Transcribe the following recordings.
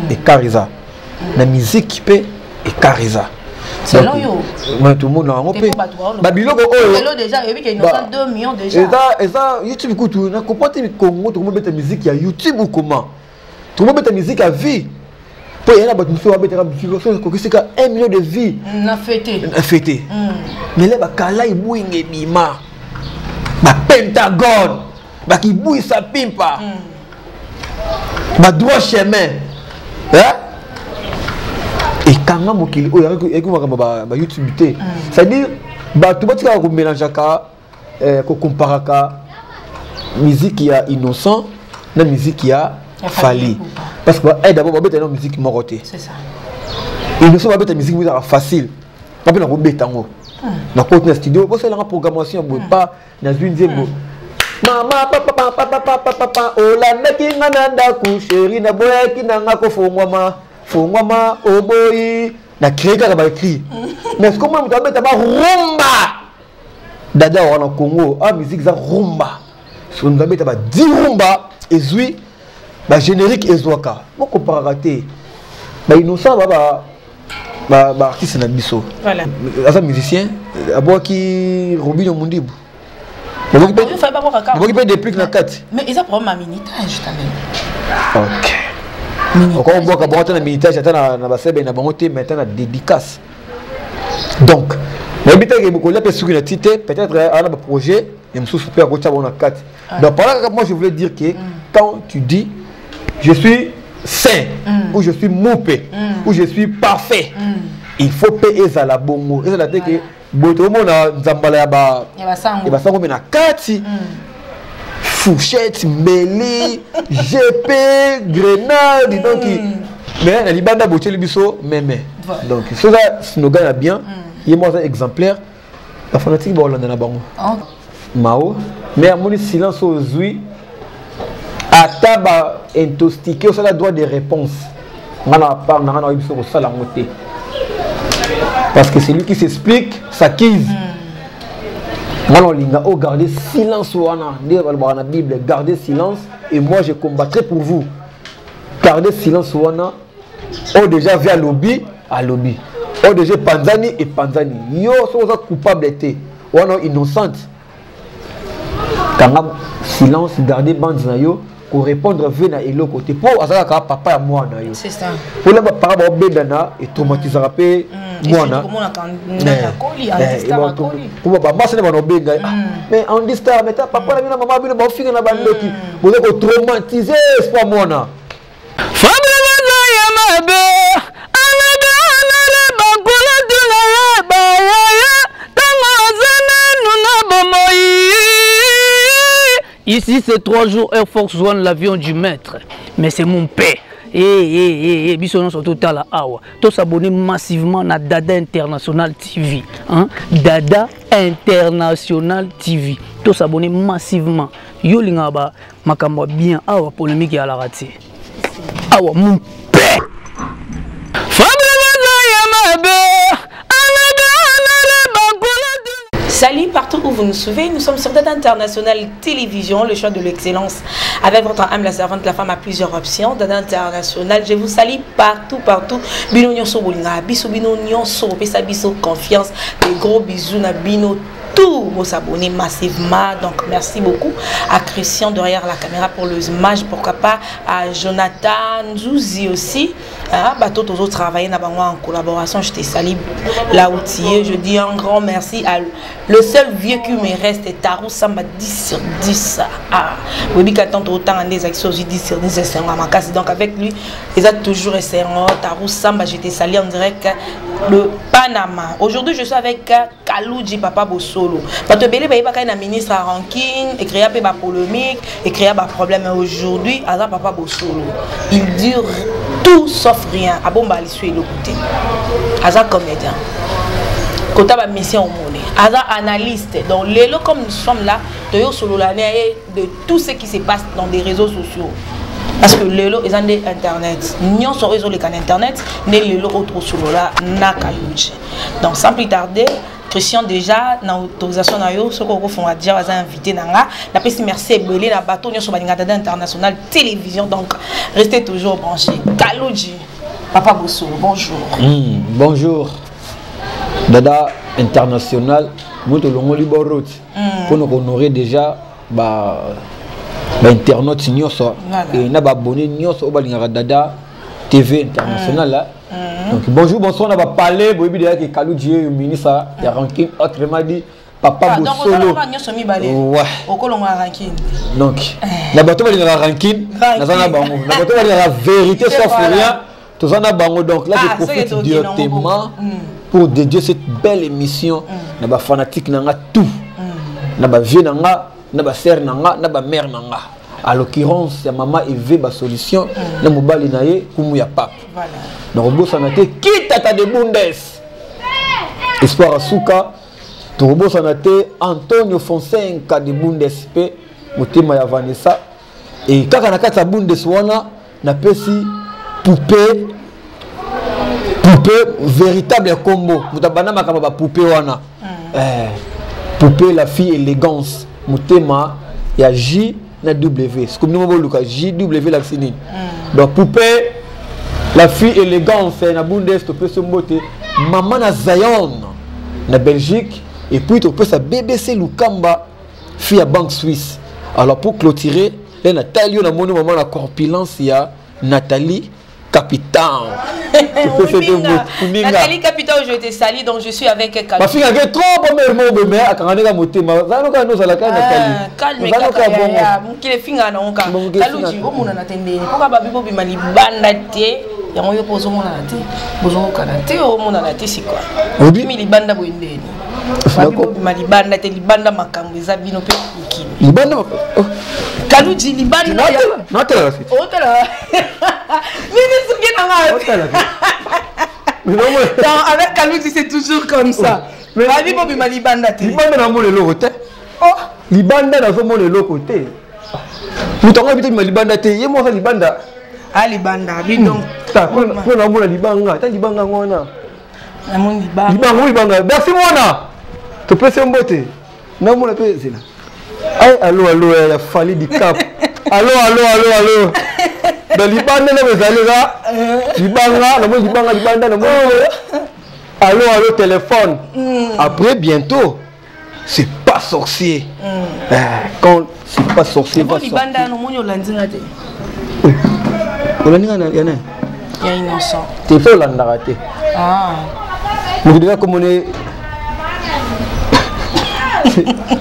Écart eza na musique mpe, écart eza. Selon yo. Tomona yango mpe babiloko oyo eza YouTube. Kutu na comprend te, Congo tokomobeta musique ya YouTube ou comment tokomobeta musique ya vie, mpo eya na bato mosusu babetaka musique soki ekokisika 1 million de vie. Na fete. Na fete, mais le bakala ebwinga ebima, bapentagone bakibwisa pimpa, badroit chemin ekanga mokili oyo eyaki makambo ba YouTube te. C'est-à-dire bato batikaka komélangeaka, kokomparaka musique ya Innocent na musique ya Fally, parce que d'abord babeta na musique moko te. Innocent babeta musique moko ezaka facile, bape na kobeta yango nakoti na studio, bosalelanga programmation ya boye, pa nazwi nzembo mama papapapapapapa, olandaki nga na ndako, chéri, naboyaki nanga kofongwama fongwama, oboyi na créé kaka baécrit. Mais ce que moto abeta barumba dada wana Congo a musique eza rumba, soki moto abeta ba 10 rumba ezwi bagénérique ezwaka, bokomparaka te. Bainnocent ba baartiste na biso aza musicien, abwaki Robino Mundibu, bokoki mpe déplique na kati. Mais eza problème ya minutage quand même. Ok, okobwaka bango ata na minutage, ata na basebe na bango te, mais ata na dédicace. Donc nayebi te kolia mpe suki na ti te, peut-être aza na baprojet ya mosusu mpe akotia bango na kati. Donc par là kaka, moi je voulais dire que quand tu dis je suis saint ou je suis moupe ou je suis parfait, il faut mpe ezala bongo, ezala te ke boye tokomona nzambala ya basango, me na kati fourchette, mbeli, gp, grenade. Donc mais na libanda botieli biso meme. Donc so eza slogan ya bien, ye moko aza exemplaire, bafanatike bakolanda na bango mao. Mais amoni silence oyo ozwi, ata baintoxiqué, osala droit de réponse. Nga na part na nga, na oyebi biso kosala yango te, parce que celui qui s'explique s'accuse. Nga na olinga ogarder silence wana nde balobaka na Bible: gardez silence et moi je combattrai pour vous. Gardez silence wana oyo déjà vi alobi, alobi oyo déjà epanzani, epanzani. Yo soki oza coupable te wana, innocente, kanga silence, garde bande na yo, korépondre ve na eloko te, mpo aza kaka papa ya mwana yo. Mpona bapara baobendana, etraumatisaka mpe mwana, po bamasi na bana obenga, mais Andy Star, mais ta papa na bino, mama bino baofinga na bandoki, boza kotraumatize espoir mwana. Fabrice ya mabe alabe alale bakula tuna ye bayaya ntango aza nanu na bomoi. Ici, c'est 3 jours Air Force One, l'avion du maître. Mais c'est mon père. Eh, eh, eh, eh, biso nyonso totala awa, tosabonner massivement na Dada International TV, hein? Dada International TV, tosabonner massivement. Yo olingaka ba makambo ya bien awa, polémique eyalaka te awa. Mon père Fabrice ya mabe alabe alale bakula. Salut partout où vous nous suivez, nous sommes sur Dada International Télévision, le choix de l'excellence. Avec votre âme, la servante, la femme à plusieurs options. Dada International, je vous salue partout, partout. Bino nyonso bolinga, biso bino nyonso, pesa biso confiance. Des gros bisous na bino tous vous abonner massivement. Donc merci beaucoup à Christian derrière la caméra pour les images, pourquoi pas à Jonathan Zouzi aussi. Ah, bateau toujours travailler na bango en collaboration. Je te salue là où tu es. Je dis un grand merci à le seul vieux qui me reste, Tarou Samba, 10 sur 10. Ah, oui, quand autant des actions 10 sur 10, c'est un makasi. Donc avec lui, ils ont toujours essayé. Tarou Samba, je te salue en direct de Panama. Aujourd'hui, je suis avec Kaluji Papa Bosolo. Bato ebele bayebaka na ministre ya ranking, ecréa mpe bapolémique, ecréa baproblème. Aujourd'hui aza Papa Bosolo, il dure tout sauf rien, abomba lisu eloko te. Aza comédien kota bamission omoni, aza analyste. Donc lelo, comme nous sommes là, toyosolola na ye de tout ce qui se passe dans des réseaux sociaux, parce que lelo eza nde internet, nyonso oyo ezoleka na internet nde lelo oyo tokosolola na Kaluji. Donc sans plus tarder, Christian déjà na autorisation na yo soki okofunga déjà baza invité na nga. Napesi merci ebele na bato nyonso balingaka Dada International Télévision. Donc restez toujours branchés. Kaludji, Papa Bosolo, bonjour. Bonjour. Dada International, moto longoli borot. Pour nous honorer déjà ba ba internautes nyonso et na ba abonnés nyonso oyo balingaka Dada TV International là. Donc bonjour, bonsoir, on va parler, boyebi déjà que Kaludji est ministre ya ranking, autrement dit Papa Bosolo. Ouais. Okolonga ranking. Donc, na bato balingaka ranking, naza na bango. Na bato balingaka vérité sauf rien, toza na bango. Donc là, je profite directement pour dédier cette belle émission na ba fanatique na nga tout. Na ba vieux na nga, na ba sœur na nga, na ba mère na nga. À l'occurrence, ya maman Eve ba solution, na mobali na ye kumu ya pape. Donc bosana te kitata de Bundes. Espoir asuka. Tokobosana te Antonio Fonseca de Bundes pe motema ya Vanessa. Et kaka na kati ya Bundes wana napesi poupée, poupée véritable ya kombo. Moto abanda makambo ba poupée wana. Poupée la fille élégance motema ya J na W. C'est comme nous boluka J W la sini. Donc poupée la fille élégance na Bundes topesi mbote maman na Zion na Belgique et puis topesa BBC Lukamba fille à Banque Suisse. Alors pour clôturer, là Nathalie na moni maman na corpulence ya Nathalie Capitan. Nathalie Capitan, je te salue, donc je suis avec Kalou. Ma fille a trop bon mais mais à Kananga motema. Zalo ka no zalaka Nathalie. Calme kaka ya mokile finga na onka. Kaludji omona na tende. Poka babi bobi malibanda te. Yango yo pozo mona na te. Bozo kana te omona na te c'est quoi? Obi mi libanda boye ndeni. Babi bobi malibanda te libanda makambo eza bino pe mokili. Libanda Kaludji libanda. Natela. Otela. Mimi souki na nga. Otela. Non, avec Kaludji c'est toujours comme ça. Mais babi bobi malibanda te. Libanda na mona eloko te. Oh, libanda na zo mona eloko te. Moto yango abita libanda te, ye moko libanda. Ah libanda, bi donc. Ta ko na mona libanga, ta libanga ngona. Na mona libanga. Libanga libanga. Merci mwana. To pese mbote. Na mona pe zela. Ay allo allo ya Fally du Cap. Allo allo allo allo. Dans libanda na bezali ka. Libanga, na mona libanga libanda na mona. Allo allo téléphone. Après bientôt c'est pas sorcier. Quand c'est pas sorcier va sortir. Libanda no moni olandinga te. Olandinga na yana. Ya innocent. Te faut olandaka te. Ah. Nous déjà comme on est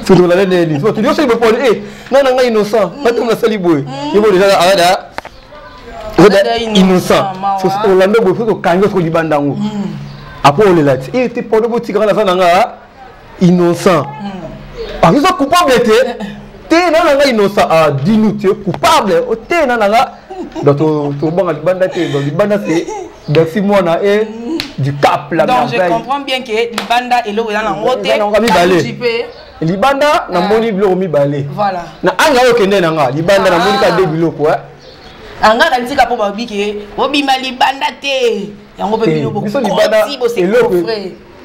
surtout la nene ni. Tu dis c'est pour eh non non innocent. Pas tout na sali boy. Il faut déjà arrête. Innocent. Faut olanda boy faut kanga ko libanda ngo. Après on est là. Eh te pour le petit grand na nga innocent. Ah, ils sont coupables, t'es non, non, innocent. Ah, dis-nous, tu es coupable. Oh, t'es non, non, non. Donc, tu vas libanda, t'es donc libanda, c'est merci moi na et du cap la Donc, je comprends bien que libanda et l'eau dans la route. Libanda na moni biloko mibale. Voilà. Na anga okende na nga libanda na moni ka deux biloko hein. Anga kantika po ba bike, obima libanda te. Yango pe bino biso libanda eloko.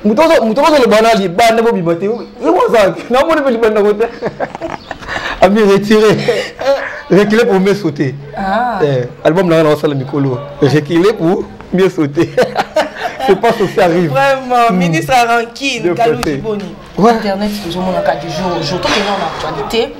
Muto muto libanda libanda bo bima te. Yo za na moni pe libanda ko te. Ami retiré. Reculer pour mieux sauter. Ah. Album là on sala mikolo. Reculer pour mieux sauter. C'est pas ce qui arrive. Vraiment, ministre Rankin, Kaludji Boni. Ouais. Internet, c'est toujours mon cas du jour au jour. Tout est dans l'actualité.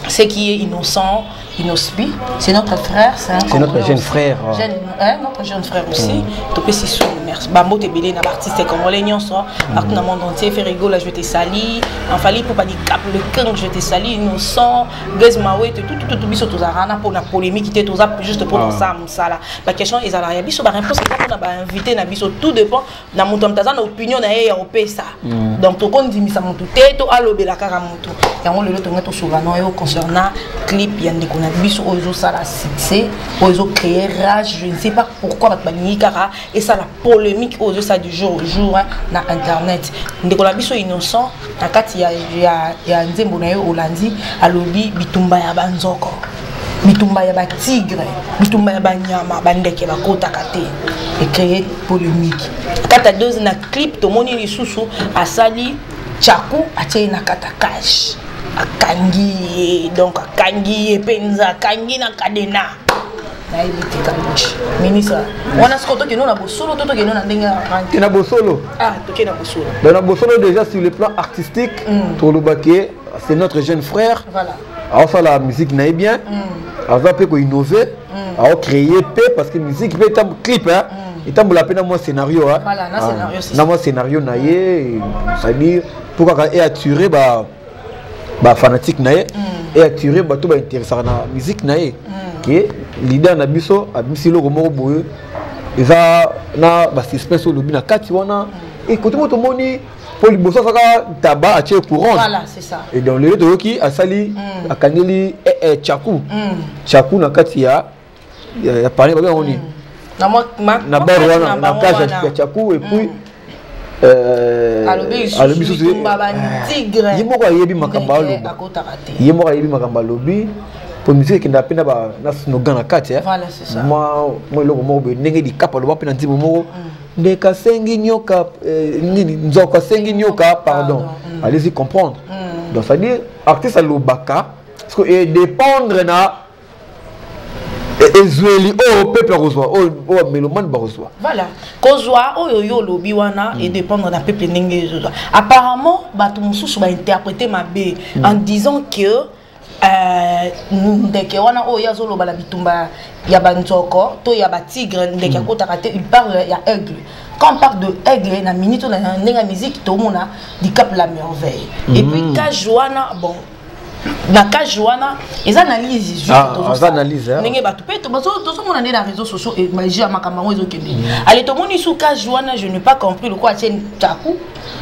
C'est qui est innocent, Innoss'B, c'est notre frère, c'est un C'est notre Congolais jeune aussi. frère. Jeune, hein, notre jeune frère aussi. Topé Sissou, merci. Bambo Tebele, na artiste congolais, nyonso, partout dans le monde entier, Ferrigo, là, je te salue. Enfin, pour pas dire cap, le king, je te salue, innocent, Gaz Mawe, tout, tout, tout, tout, biso, tout, rana, pour la polémique, tout, tout, juste pour ça, ça, là. La question, ils allaient, biso, ba réponse, ils ont ba invité, na biso, tout dépend, na moto, mtaza, na opinion, na ye, ya opé ça. Donc, to kondi, misa, moto, te, to, alobe, la kara, moto. Yango, le lot, on est au souverain, yo, concernant clip, ya ndeko na biso, oyo ezosala succès, oyo ezocréer rage, je ne sais pas pourquoi bato balingi kaka esala polémique oyo ezosala du jour au jour, hein, na internet. Ndeko na biso innocent na kati ya nzembo na ye olandi alobi bitumba ya banzoko. Bitumba ya batigre, bitumba ya banyama, bandeke bakotaka te, ecréer polémique. Kata dose na clip tomoni lisusu asali Tchaku atie ye na kata cage, akangi ye, donc akangi ye mpenza, akangi na kadena. Nayebi te, Kalonji ministre wana, sikoyo tokende na bosolo to tokende na ndenge ya te na bosolo? Ah, tokende na bosolo. Donc na bosolo, déjà sur le plan artistique, tolobaki c'est notre jeune frère. Voilà. Aosala musique na ye bien, aza mpe koinnove, aocréer mpe, parce que musique mpe clip, hein, etambola mpe na mwa scénario, hein. Voilà, na scénario, c'est na mwa scénario na ye, c'est-à-dire pour kaka e attirer ba bafanatique na ye, e attirer bato bainteresaka na musique na ye, ke leader na biso abimisi eloko moko boye, eza na basuspense oyo olobi na kati wana. E kote moko tomoni mpo liboso asaka taba, atie couronne. Voilà, c'est ça. Et donc lelo toyoki asali, akangeli Tchaku Tchaku na kati ya parler, babenga nini? Na mwa na bar wana, na cage ya Tchaku. Et puis alobi lisusu alobi susu bitumba batigre. Ye moko ayebi makambo ndenge aloba. Akotaka te. Ye moko ayebi makambo alobi, po musique ekendaka mpe na slogan na kati, eh. Voilà, c'est ça. Mwa eloko moko boye, ndenge Likapa aloba mpe na nzembo moko, ndeka asengi nyoka, nini, nzoko asengi nyoka pardon. Allez-y comprendre. Donc c'est à dire artiste alobaka parce que edépendre na ezweli oyo peuple akozwa, oyo bamélomane bakozwa. Voilà, kozwa oyo yo olobi wana edépendre na peuple ndenge ezozwa. Apparemment bato mosusu bainterpréter mabe en disant que ndeke wana oyo ye azoloba na bitumba ya banzoko to ya batigre, ndeke akotaka te, il parle ya aigle. Quand on parle de aigle na minute oyo, na ndenge ya musique, tomona Dicap la Merveille et puis cage wana. Bon, na cage wana eza analyse juste. Ah, tozosala. Eza analyse, hein. Ndenge bato mpe tozomona nde na réseaux sociaux magie ya makambo yango ezokende. Ale tomoni su cage wana, je n'ai pas compris lokola atie Tchaku.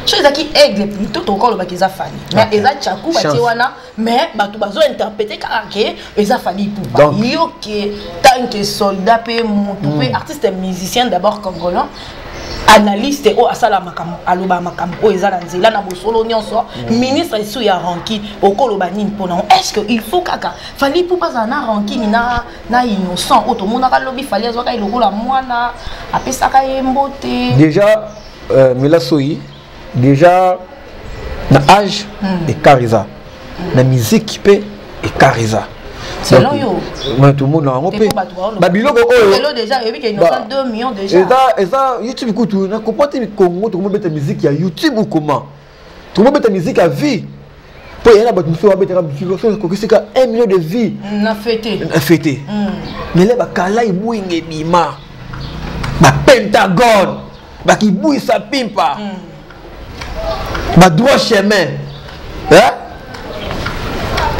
So ezalaki aigle plutôt, tokoka olobaki eza Fally, mais eza Tchaku batie Chance. wana, mais bato bazointerpréter kaka ke eza Fally Ipupa. Donc. Yo ke tant que soldat mpe motu mpe artiste musicien d'abord congolais, analyste oyo asala makambo, aloba makambo oyo eza na nzela na bosolo nyonso, ministre esu ya rancune, okoloba nini mpona yango? Est ce que il faut kaka Fally Ipupa azala na rancune na Innocent oyo tomonaka lobi Fally azwaka ye lokola mwana, apesaka ye mbote? Déjà Mela Soyi, déjà na âge écart eza, na musique mpe écart eza. Selon yo. Tomona yango mpe Te po bato baoloba. Babiloko oyo Lelo déjà oyebi ke Innocent 2 millions déjà. Eza YouTube kutu na comprend te. Congo tokomobeta musique ya YouTube ou comment tokomobeta musique ya vie, mpo eya na bato mosusu babetaka musique so ekokisika 1 million de vie na fete. Na fete, mais le bakala ebwinga ebima, bapentagone bakibwisa pimpa, badroit chemin, hein?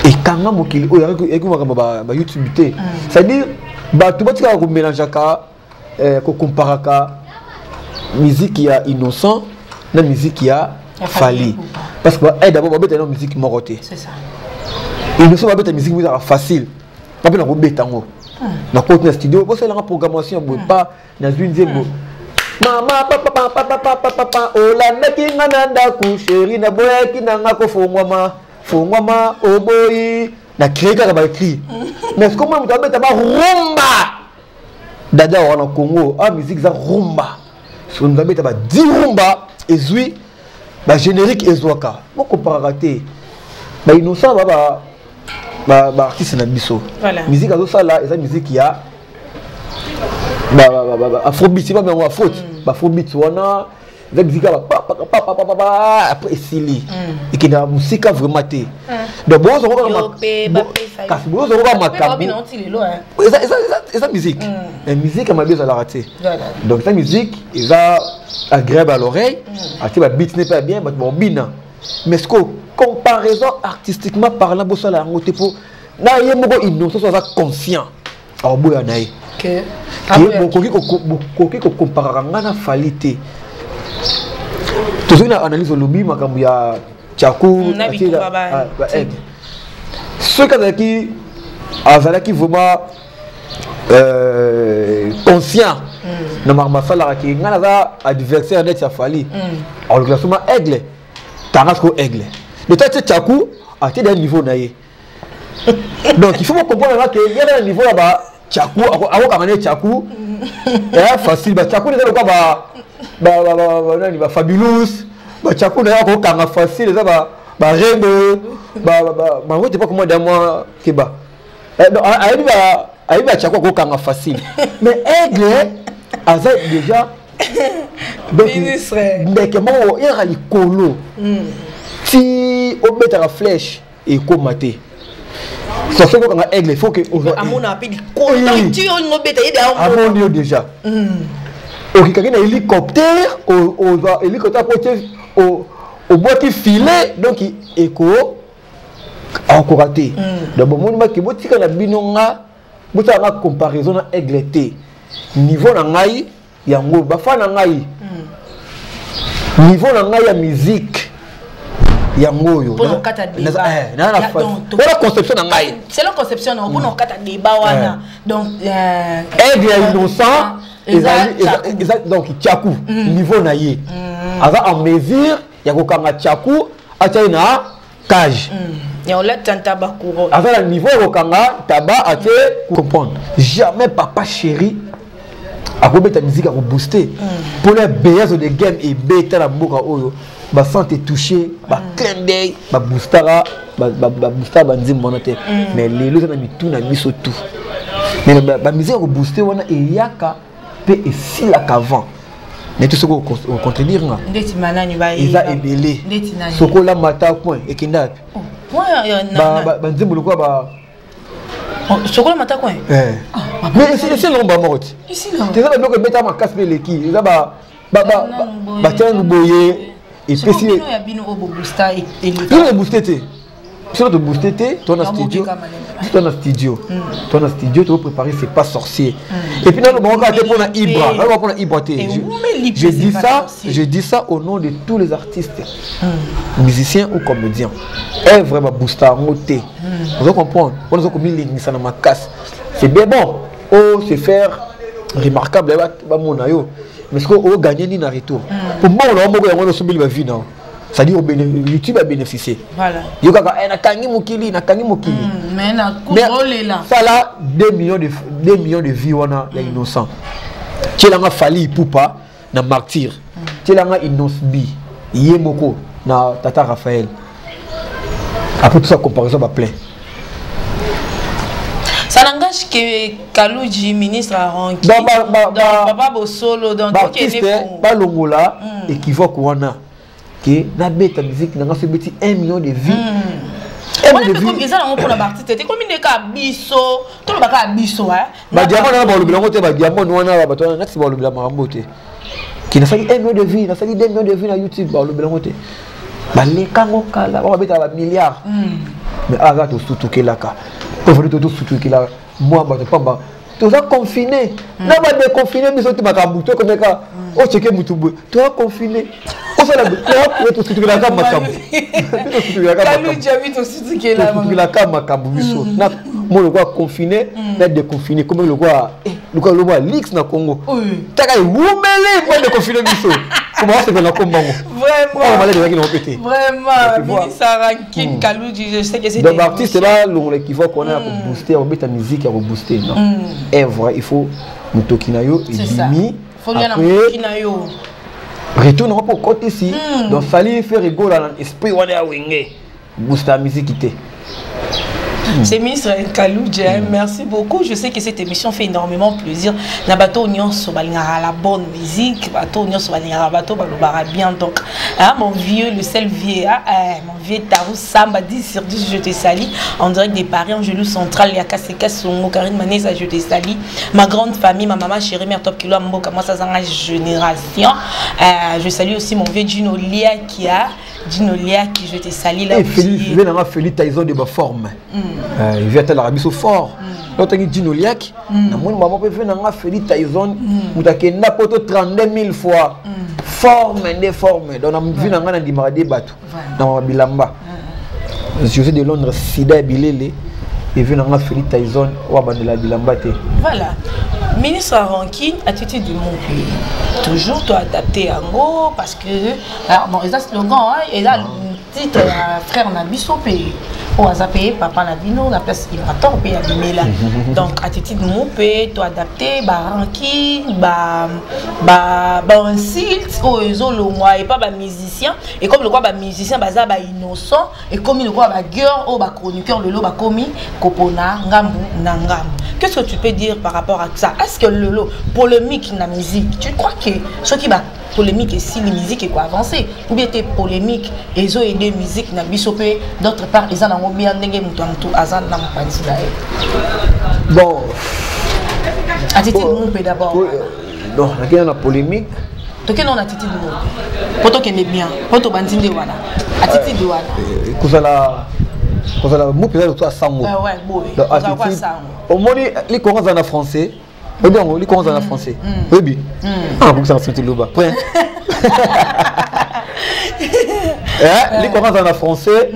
Ekanga mokili oyo eyaki makambo ba YouTube te. C'est-à-dire bato batikaka komélangeaka, kokomparaka musique ya Innocent na musique ya Ya Fally Fally. Ipupa. Parce que d'abord babeta na musique moko te. C'est ça. Innocent babeta musique moko ezalaka facile, bape na kobeta yango nakoti na studio, bosalelanga programmation ya boye, pa nazwi nzembo mama papapapapapapa, olandaki nga na ndako, chéri, naboyaki na nga kofongwama fongwama, oboyi na créé kaka baécrit. Mais ce comment moto abeta barumba dada wana Congo a musique eza rumba, soki moto abeta ba 10 rumba, ezwi bagénérique, ezwaka. Bokomparaka te, bainnocent ba baartiste na biso. Voilà. Musique azosala eza musique ya afrobeat, ba yango afro, baafrobeat wana eza musique ya bapapapapapa, après esili, ekendaka mosika vraiment te. Donc Yo pe, bapesa yo. kasi bozongo kaka makambo Babina oti lelo, hein. Eza musique. Mais musique ya mabe ezalaka te. Voilà. Donc eza musique eza agréable à l'oreille, atie babeat ne mpe ya bien, bato babina. Mais ce que comparaison artistiquement parlant, bosala yango te, mpo na ye moko Innocent so aza conscient, aoboya na ye Que ke bokoki kokomparaka nga na Fally te. Tozongi na analyse, olobi makambo ya Tchaku. Na bitumba Aigle, soki azalaki vraiment conscient na makambo asalaka, ke ngai naza adversaire neti ya Fally, alokela soma aigle, tanga sikoyo aigle, le ta tie Tchaku atie da niveau na ye. Donc il faut comprendre que yaka na niveau ya ba tchaku, akokanga ne tchaku eh, facile. Ba tchaku eza lokola ba nani, ba Fabulous, ba tchaku na yaka kokanga facile, eza ba barebo, bango te. Pas comment da mwa keba, ayebi ba, ayebi ba tchaku akokanga facile, mais aigle aza déjà, donc ndeke moko eyaka likolo ti obetaka flèche ekóma te. Soki okanga aigle, il faut que amona mpe likolo ti olingo obeta ye. Amoni yo déjà, okikaki na hélicoptère, ozwa hélicoptère po tie, obwaki filet, donc eko akoka te. Donc bomoni baki, botika na bino nga, botala nga comparaison na aigle te. Niveau na ngai yango, bafa na ngai, niveau na ngai ya musique yango oyo wana, conception na ngai. Selon conception na mpona okata débat wana, donc aigle ya Innocent eza donc tchaku. Niveau na ye aza en mesure ya kokanga tchaku, atia ye na cage. Ya olata ntaba couronne. Aza na niveau ya kokanga taba atie. Comprendre jamais, papa chéri akobeta musique, akobooste mpona beyazo de game ebeta na mboka oyo, basante touché, baclin d'œil, baboostaka, baboostaka banzembo wana te. Mais lelo eza na mitu na biso tout, mais bamusique ya kobooste wana eyaka mpe esilaka avant. Neti soki ocontredire nga, eza ebele. Soki olamata point ekenda wapi? Banzembo lokola ba Sokola mata coin. Mais esilaka mbala moko ti eza babiloko ebeta makasi mpe eleki, eza batianu boye, epesi ebooste te. Biso tobooste te, to na studio, to na studio, to na studio topréparé. C'est pas sorcier. Et puis naloba kaka te mpona Ibra, naloba mpona Ibra te. Je dis ça, je dis ça au nom de tous les artistes, musiciens ou comédiens. Œuvre baboosta yango te, ozo comprendre? Wana ozo komilingisa na makasi, c'est bien bon o se faire remarquable, bamona yo, mais ce que ogagné nini na retour po mbongo na moko yango osombeli bavues na, c'est-à-dire YouTube a bénéficié. Voilà. Yo kaka nakangi mokili, nakangi mokili. Mais na sala 2 millions de 2 millions de vues wana ya Innocent. Tielanga Fally Ipupa na Martyr. Tielanga Innoss'B ye moko na Tata Raphaël. Après tout ça, comparaison ba plein. Ça n'engage que Kaluji, ministre à Ranki. Donc, papa Bosolo, donc artiste balongola équivoque wana ke nabeta musique nanga so ebeti 1 million de vues. Eza nango mpona baartiste te, komi nde kaka biso toloba kaka biso. Badiamant wana balobela yango te. Badiamant wana, bato wana nati balobela makambo te ke nasali 1 million de vues, nasali 2 millions de vues na YouTube. Balobela yango te, balekango kala, babetaka bamilliard. Mais awa kaka tosutukelaka po fali tosutukela mwa bato pamba. Toza confiné na badéconfiné biso te, makambo tokomeka ocheke mutu boye, toza confiné, osala tosutukelaka makambo, tosutukelaka makambo biso na mo lokola confiné na déconfiné, komi lokola lokola lokola lix na Congo taka ewumeli po déconfiné biso, koma wasepela na kombango. Vraiment. Ezalaki nango mpe te. Vraiment, ministre Rankin Kaluji, je sais que c'est Donc baartiste balongola équivoque wana ya kobooste, ya kobeta musique, ya kobooste, non. Œuvre, il faut motoki na yo ebimi, après retour nango mpo okotisi. Donc Fally, Ferre Gola na esprit wana ya Wenge, booster ya musique te. C'est ministre Kaluji, merci beaucoup. Je sais que cette émission fait énormément plaisir. Na bato nyonso balingaka la bonne musique, bato nyonso balingaka bato balobara bien. Donc, hein, mon vieux, le seul vieux, hein, mon vieux Tarou Samba, 10 sur 10, je te salue. En direct de Paris, Angelou Central, Yakaseka Songo, Karine Manesa, je te salue. Ma grande famille, ma maman chérie, mère Top Kilo, Mboka, moi ça génération. Je salue aussi mon vieux Gino Lia qui a Gino Lia qui, je te salue là. Et Félix, je vais Félix Tyson de ma forme. Il vient à l'Arabie fort. Là, Gino Liak, namoni mama mpe nanga Félix Tyson, moto akenda poto 32 000 fois. Forme nde forme. Donc na vi na ngai nandimaka de bato na bilamba. José de Londres, sida ya bilele, evi nanga Félix Tyson oyo abandela bilamba te. Voilà. Ministre Rankin, attitude du mon pays. Toujours toi adapté yango parce que alors bon, eza slogan, hein, eza titre ya frère na biso mpe Oyo aza mpe papa na bino na place Ibrator mpe ya bimela. Donc attitude mo mpe to adapte barancune, bainsulte oyo ezolongwa epa bamusicien. Ekomi lokola bamusicien baza bainnocent, ekomi lokola bagueur oyo bachroniqueur lelo bakomi kopona ngambu na ngambu. Qu'est-ce que tu peux dire par rapport à ça? Est-ce que lelo polémique na musique, tu crois que soki ba polémique esili, musique ekoavance, ou bien te polémique ezo aider musique na biso mpe d'autre part eza nango bien ndenge moto ya motu aza na mopanzi na ye? Bon, attitude mo mpe d'abord. Non, nakenda na polémique. Tokende na attitude mo mpe po tokende bien, po tobandi nde wana attitude wana. Kozala mo mpenza loto asango. Omoni likongo aza na français, oyebi yango, likongo aza na français, oyebi akokisaka soki loba point likongo aza na français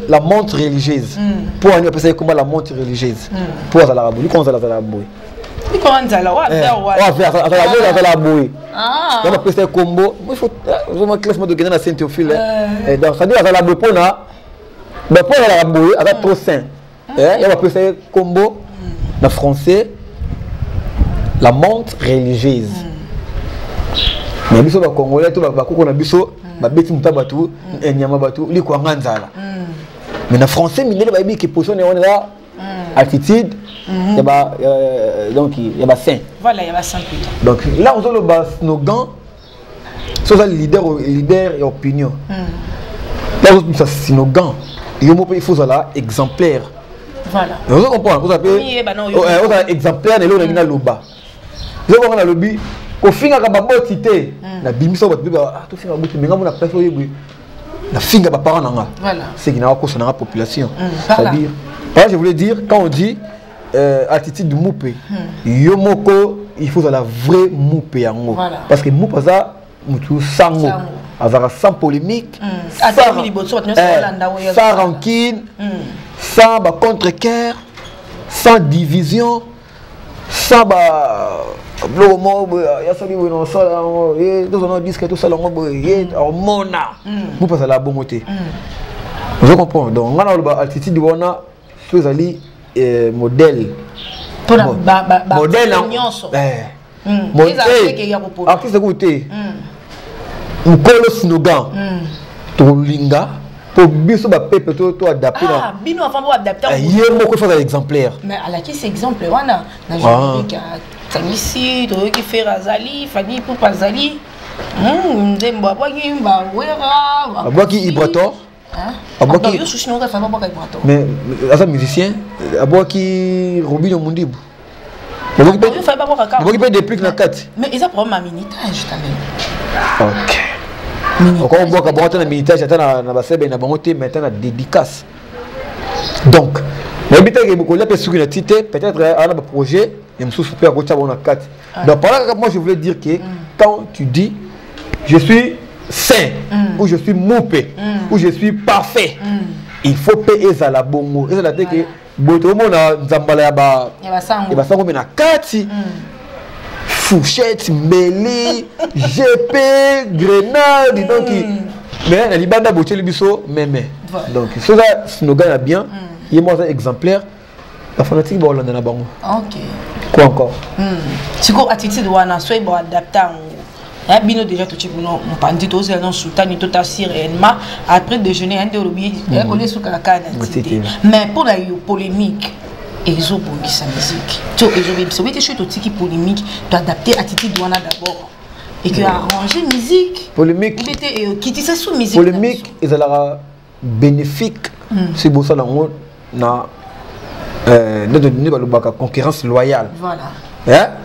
la montre religieuse. Mpo ani bapesa ye komba la montre religieuse? Mpo azalaka boye, likongo azalaka boye. Azala boye, azala boye, ya bapesa ye kombo. Ozoma classe mo tokende na Saint Théophile. Donc c'est-à-dire azala boye mpona, mpo azalaka boye, aza trop saint, ya bapesa ye kombo na français la montre religieuse. Mais biso bacongolais to bakoko na biso babeti moto bato nyama bato likwanga nzala. Mais na français mindele bayebi ke position na wana eza attitude ya ba, donc ya ba saint. Voilà, ya ba saint plutôt. Donc là ozoloba slogan, so oza leader, leader ya opinion, là ozobimisa slogan, yo moko mpe il faut ozala exemplaire. Voilà. Ozo comprendre? Oza mpe ozala exemplaire na eloko nangi naloba. Ezobanga nalobi kofingaka baboti te, nabimisa bato mpe tofinga baboti, menga mona place oyebi nafinga baparent na nga, c'est qui n'a kosa na population. C'est-à-dire, par je voulais dire, quand on dit attitude mupe, yo moko il faut la vraie mupe yango, parce que mupe aza mutu sango, azalaka sans polémique, sans rancune, sans bacontre-cœur, sans division, sans ba biloko moko boye yasali boye na osala yango ye tozala na disque, tosala yango boye ye omona mupe azala bongo te. Ozo comprendre? Donc nga na oloba attitude wana so ezali modèle. Modèle nyonso. Artiste kutu te, mokolo slogan tokolinga mpo biso bapepe to adapte. Na bino avant bo adapte. Ye moko faut azala exemplaire. Mais alakisi exemple wana na générique atangisi, toyoki Ferre azali, Fally Ipupa azali, nzembo abwaki bawera. Abwaki Ibrator. Abwaki. Mais aza musicien, abwaki Robino Mundibu, abwaki mpe déplique na kati. Mais eza problème ya minutage quand même. Ok, okobwaka bango ata na minutage, ata na basebe na bango te, mais ata na dédicace. Donc nayebi te kolia mpe suki na ti te, peut-être aa na baprojet ya mosusu mpe akotia bango na kati. Donc par là, moi je voulais dire que quand tu dis je suis saint ou je suis mupe ou je suis parfait, il faut mpe ezala bongo, ezala te ke boye tokomona nzambala ya basango, mpe na kati fourchette, mbeli, gp, grenade. Donc mais na libanda botieli biso meme. Donc so eza slogan ya bien, ye moko aza exemplaire, bafanatique baolanda na bango. Quoi encore? Sikoyo attitude wana soki boadapte yango ya bino déjà, totie bino mopanzi, tozela no sutani, totasi réellement après déjeuner ya nde olobi kolia esukaka kaka na ti te. Mais mpo na yo, polémique ezobongisa musique to ezobebisa? Oyebi te, soki totiki polémique, toadapte attitude wana d'abord et que arranger musique. Polémique. Te ekitisa su musique. Polémique ezalaka bénéfique soki bosala yango na nde balobaka concurrence loyale.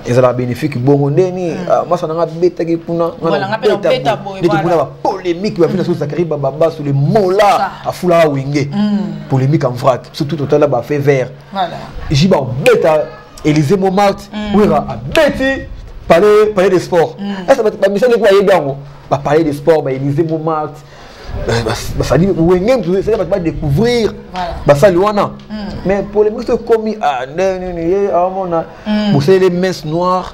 Ezalaka bénéfique bongo ndeni masa nanga abetaki kuna neti kuna bapolémique bafina so Zakari Bababa sur le mola afulaka Wenge, polémique en vrac, surtout totala bafe vert jiba obeta Élysée Montmartre, Wera abeti palais des sports. Est-ce bamisali bayebi yango, bapalais des sports, baélysée Montmartre, basali Wenge, motu bato badécouvrir basali wana. Mais polémique so ekomi nde nini ye aomona bosaleli messe noire,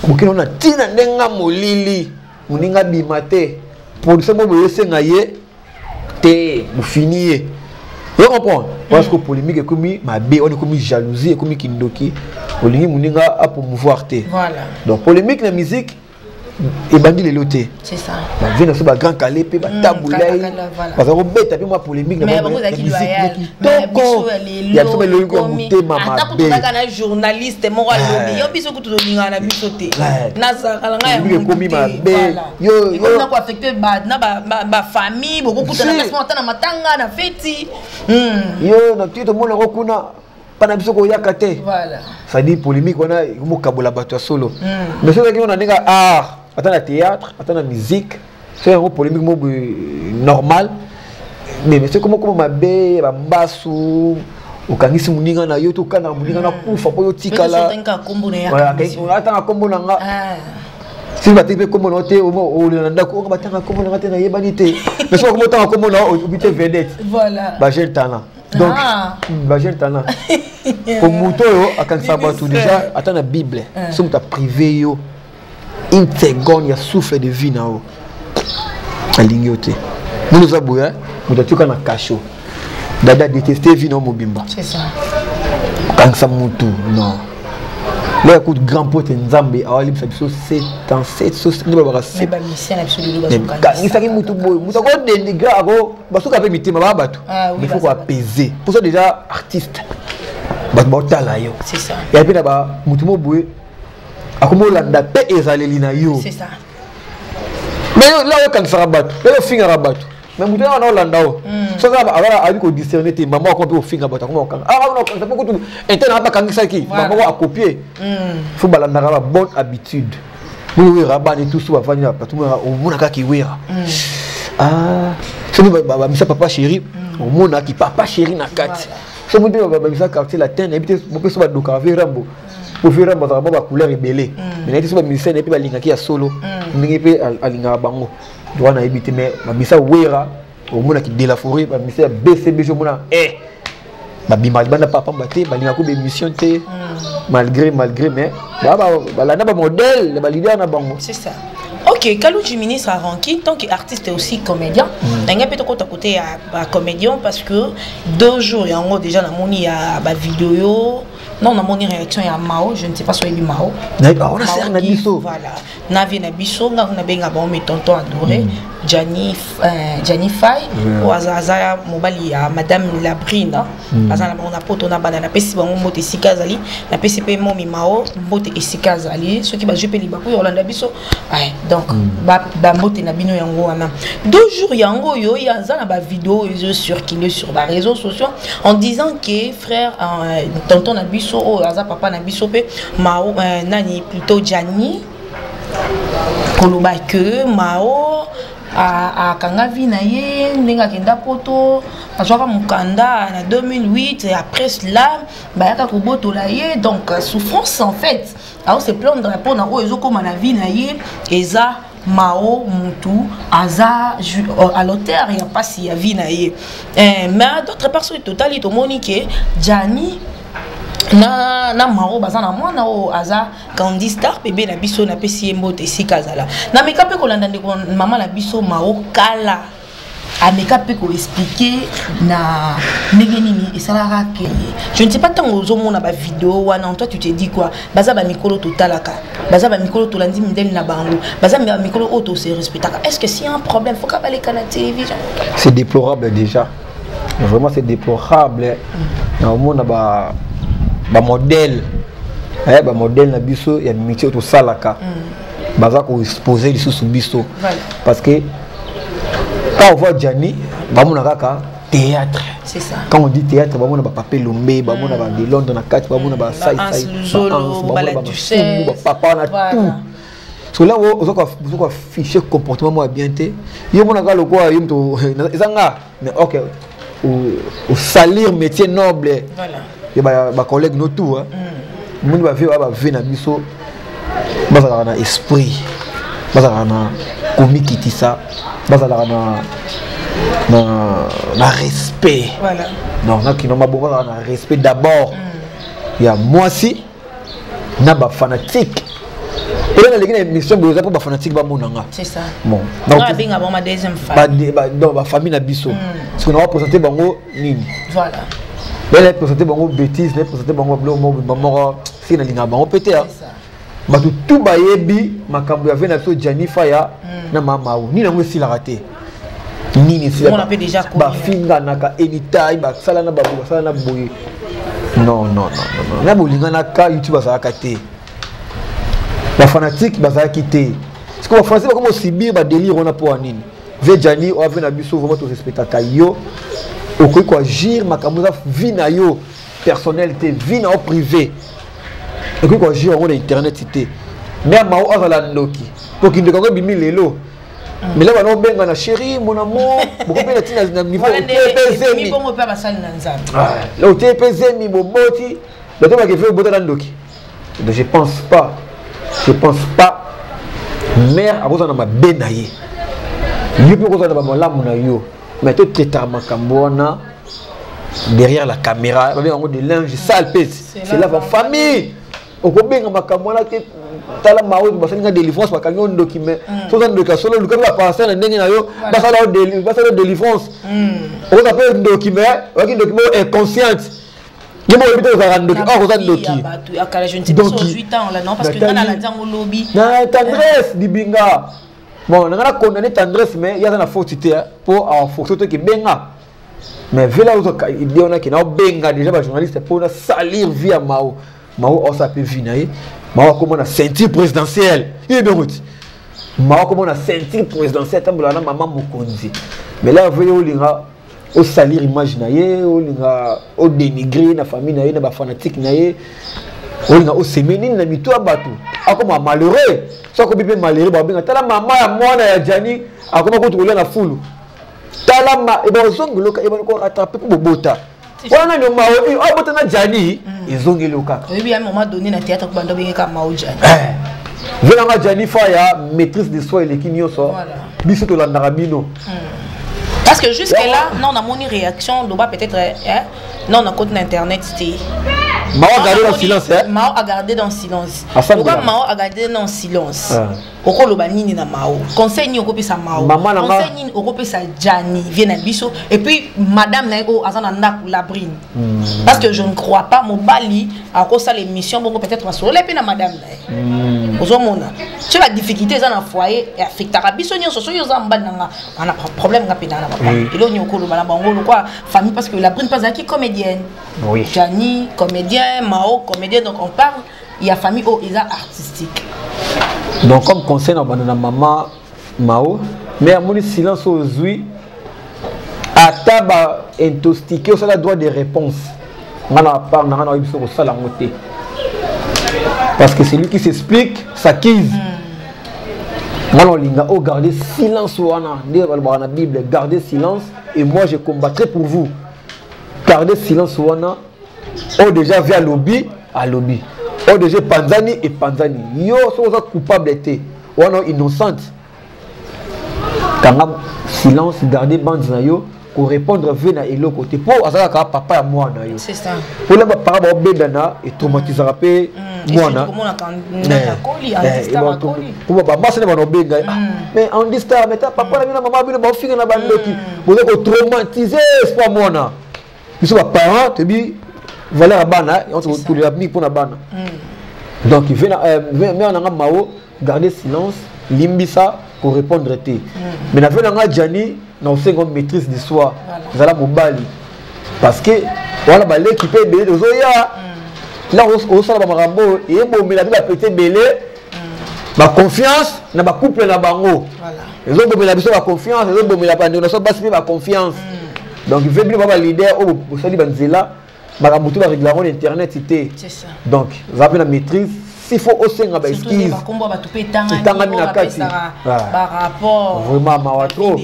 bokende wana ntina ndenge molili, moninga abima te, production mo boye esenga ye te, bofini ye. Ozo comprendre? Parce que polémique ekomi mabe, wana ekomi jalousie, ekomi kindoki, olingi moninga a promouvoir te. Voilà. Donc polémique na musique ebandi lelo te. C'est ça. Bavie na biso bagrand kale mpe batabulai baza kobeta mpe mwa polémique na kitoko ya biso beloliki ya motema mabe. Na journaliste moko alobi yo biso kutu tolingaka na biso te, nazalaka na ngai. Ekomi mabe. Yo na koaffecte na bafamille, bokokutana kasi ata na matanga, na feti. Yo na ti tomona yango kuna mpa na biso koyaka te. C'est-à-dire polémique wana ekomokabola bato ya solo. Mais soki ozalaki na ndenge art, ata na théâtre, ata na musique, soki yango polémique mo normal, mais soki mokoma mabe, bambasu, okangisi moninga na yo to okandaka moninga na kufa mpo yo tikala atanga nkombo na nga. Soki bateki mpe nkombo na yo te, olela na ndako oka batanga nkombo na nga te, nayebani te. Mais soki okoma otanga nkombo na yo, obi te vedette, bajeune talent. Donc bajeune talent po moto oyo akangisaka bato déjà, ata na Bible, soki moto aprive yo une seconde ya souffle de vie na yo, alingi yo te. Moni oza boye, moto atioka na cachot, dada déteste vie na yo mobimba. Kokangisa motu, non. Loya kutu grand pote, Nzambe awalibisa biso 77 nde balobaka kangisaki mutu boye, moto akodénigre, ako basuka mpe mitema baa bato. Mais faut koapaiser mposo déjà artiste, bato baotala yo ya mpe na bamutu mo boye akomi olanda mpe ezaleli na yo. Mais la oyokanisaka bato, la ofingaka bato, mais moto wana olanda o soki ayebi kodiscerne te, mama akoma mpe kofinga bato, akoma kokanga okangisa mpo kutu interne bakangisaki mama ko akopie. Faut balandaka ba bonne habitude. Moni Wera, bana tusu bavandi na bato, omona kaka Wera. Soki bamisa Papa Chéri, omonaki Papa Chéri na kati. Soki mpe bamisa Quartier Latin, nayebi te mope so badokaka ve Rambo, po ve Rambo azalaka mwa bacouleur ebele. Mais nayebi te so bamusicien nayebi mpe balingaki ya solo ndenge mpe alingaka bango droit, nayebi te. Mais bamisa Wera, omonaki de la Forêt, bamisa ya BCBG, omona babima libanda papamba te, balingaka ko bémission te, malgré mais balanda bamodèle ya baleader na bango. C'est ça. Ok, Kalouji ministre a ranki, tant qu'artiste et aussi comédien. Mm. peut être côté ya comédien parce que 2 jours, il y a déjà na moni ya ba vidéo. Non, na moni réaction ya Mao, je ne sais pas si c'est Mao. On a serre na biso. Voilà. Na vie na biso, nga na benga ba mes tonton adoré, Gianni Gianni Fay, o aza mobali ya Madame Labrina. Aza na bango na poto na bana, napesi bango mbote esika azali, napesi mpe momi Mao mbote esika azali, soki bazwi mpe libaku ya kolanda biso. Donc bambote na bino yango wana. 2 jours yango oyo aza na bavideo oyo ezocircule sur baréseaux sociaux en disant que frère tonton na biso oyo aza papa na biso mpe Mao, nani plutôt Gianni, koloba ke Mao akanga vie na ye ndenge akenda poto, azwaka mokanda na 2008 et après cela bayaka kobotola ye. Donc souffrance en fait, aose plaindre mpona oyo ezokóma na vie na ye. Eza Mao mutu aza à l'auteur ya mpasi ya vie na ye. Mais d'autre part, soki totali, tomoni ke Gianni na Mao baza na mwana oyo aza Candy Star bebe na biso. Napesi ye mbote esika azala. Nameka mpe kolanda ndeko mama na biso Mao kala, ameka mpe koexpliquer na ndenge nini esalaka ke je ne sais pas. Ntango ozomona bavideo wana, toi tu te dis quoi? Baza bamikolo totalaka, baza bamikolo tolandi midele na bango, baza bamikolo oyo tose respectaka. Est ce que s'il y a un problème, faut baleka na télévision? C'est déplorable déjà, vraiment c'est déplorable. Na omona ba bamodèle, bamodèle na biso ya métier oyo tosalaka, baza koexpose lisusu biso, parce que quand on voit Gianni, bamona kaka théâtre. C'est ça. Quand on dit théâtre, bamona bapapa Elombe, bamona ba de Londres na kati, bamona basaisai, bamona bamasumu, bapapa na tout. So là oza koaffiche comportement moko ya bien te, yo monaka lokola yo moto eza nga. Mais ok, osalir métier noble ya bacollègue no tout. Moni bavie oya bavie na biso, bazalaka na esprit, bazalaka na komikitisa, bazalaka na respect. Donc nakino mabongo, bazalaka na respect d'abord ya mwasi na bafanatique. Oyo naleki na émission boye eza mpo bafanatique bamona nga. C'est ça. Bon, donc abenga bango ma deuxième famille. Donc bafamille na biso. Parce que na baprésente bango nini? Voilà. Là, présente bango bêtise, na présente bango biloko moko moko soki nalingaka bango mpe te. Bato tu bayebi makambo ya ve na biso Gianni Faya na mama Mao. Nini yango esilaka te? Nini esilaka? Bafinganaka anytime, basala na baboye, basala na boye. Non, non, non, non. Na bolinganaka YouTube bazalaka te. Bafanatique bazalaki te. Parce que bafanatique bakoma osibir badélire wana mpo ya nini? Ve Gianni oyo ave na biso, vraiment torespectaka yo. Okoki koagir makambo eza vie na yo personnel te, vie na yo privé. Okoki koagir yango na internet te. Mais Mao azala ndoki po kindoki yango ebimi lelo. Mais là bana obenga na chéri mon amour, bokobenga ntina na niveau otp zemi la otp zemi boboti bato bakefe obota na ndoki. Donc je pense pas, je pense pas mère akozala na mabe na ye, yo mpe okozala na bamalamu na yo, mais totraitaka makambo wana derrière la caméra. Babenga yango de linge sale mpe c'est la famille. Okobenga makambo wana te. Tala Mao, basali nga délivrance, bakangi yo ndoki. Mais soza ndoki ya solo, luka mpe baparcelle na ndenge na yo, basala yo délivrance. Okoza mpe ndoki, mais oyaki ndoki moko inconsciente. Ye moko oyebi te ozalaka ndoki, or oza ndoki. Na Tendresse Dibinga, bon, nanga na condamné Tendresse, mais ye aza na faute te mpo aforce toki benga. Mais vela ozoka idée wana ke na obenga déjà bajournaliste mpo na salir vie ya Mao. Mao aosala mpe vie na ye. Mao akoma na ceinture présidentielle, ye bengo ti Mao akoma na ceinture présidentielle, atambolaka na mama mokonzi. Mais là vele olinga osalir image na ye, olinga odénigre na famille na ye, na bafanatique na ye, olinga oseme nini na mito ya bato. Akoma malheureux, so akomi mpe malheureux, babenga tala mama ya mwana ya Gianni akoma kutu kolia na fulu. Tala ma ebazongeloka ebana korattrape mpo bobota wana nani Mao abota na Gianni, ezongeli yo kaka. Oyebi, à un moment donné na théâtre bando bengeka Mao Gianni. Velanga Gianni Faya, maîtrise de soi eleki nyonso. Biso tolandaka bino. Parce que jusque là non, on a moni réaction loba peut-être, hein, non, on a compte internet c'était Mao a gardé dans le silence, hein? Mao a gardé dans le silence. Pourquoi Mao a gardé dans le silence? Okoloba nini na Mao? Conseil nini okopesa Mao? Mama na nga. Conseil nini okopesa Gianni vient na biso et puis madame na ye aza na ndako Labrine. Parce que je ne crois pas mobali akosala émission bongo, peut-être basolola mpe na madame na ye. Ozomona so ba difficulté eza na foyer affectaka biso nyonso. Soki oza mobali na nga wana problème, nga mpe na na papa, eloko nini okoloba na bango lokwa famille? Parce que Labrine mpe azalaki comédienne. Gianni comédien, Mao comédien, donc on parle il y a famille oyo eza artistique. Donc comme conseil na banda na mama Mao, mais amoni silence oyo ozwi, ata ba intoxiqué, osala droit de réponse. Nga na part na nga na oyebi soki kosala yango te, parce que c'est lui qui s'explique s'accuse. Nga na olinga ogarder silence wana nde balobaka na Bible: gardez silence et moi je combattrai pour vous. Gardez silence wana oyo déjà vi alobi, alobi oyo déjà epanzani, epanzani. Yo soki oza coupable te wana, innocente, kanga silence, garder bande na yo, korépondre ve na eloko te mpo azalaka papa ya mwana yo. C'est ça. Mpona bapara baobendana etraumatisaka mpe mwana. Po bamasi na bana obenga, mais Andy Star, mais ta papa na bino, mama bino baofinga na bandoki, boza kotraumatize espoir mwana. Biso baparent toyebi valeur ya bana, tolela mingi mpona bana. Donc mare nanga Mao, garder silence, limbisa, korépondre te. Mais na ve nanga Gianni, na osenga maîtrise de soi, ezala mobali, parce que wana baleki mpe ebele tozoya là, osala bamakambo oyo eyebomela mpe bapete ebele baconfiance na bacouple na bango, ezobomela biso baconfiance, ezobomela bandeko na so basi mpe baconfiance. Donc ve bino ba baleader oyo bosali banzela, makambo to barégler yango na internet te. Donc eza mpe na maîtrise. S'il faut osenga ba excuse, etangami na kati, vraiment mawa trop.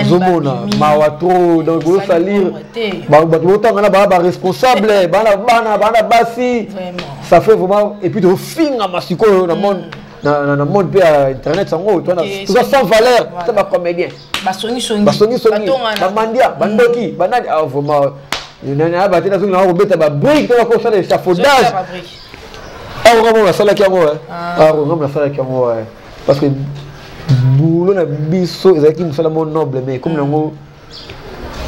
Ozomona mawa trop. Donc bozosalir bato, botanga na baa baresponsable, bana bana bana basi, ça fait vraiment. Et puis tofingama sikoyo na monde, na monde mpe ya internet yango, toza sans valeur, ta bacomédien basongisongi, bamandia, bandoki, banani. Ah, vraiment, nani bate nazongi nanga kobeta babrique to bakosala échafaudage. Awa ngambo nasalaki yango, awa ngambo nasalaki yango, parce que boulot na biso ezalaki mosala mo noble, mais ekomi nango,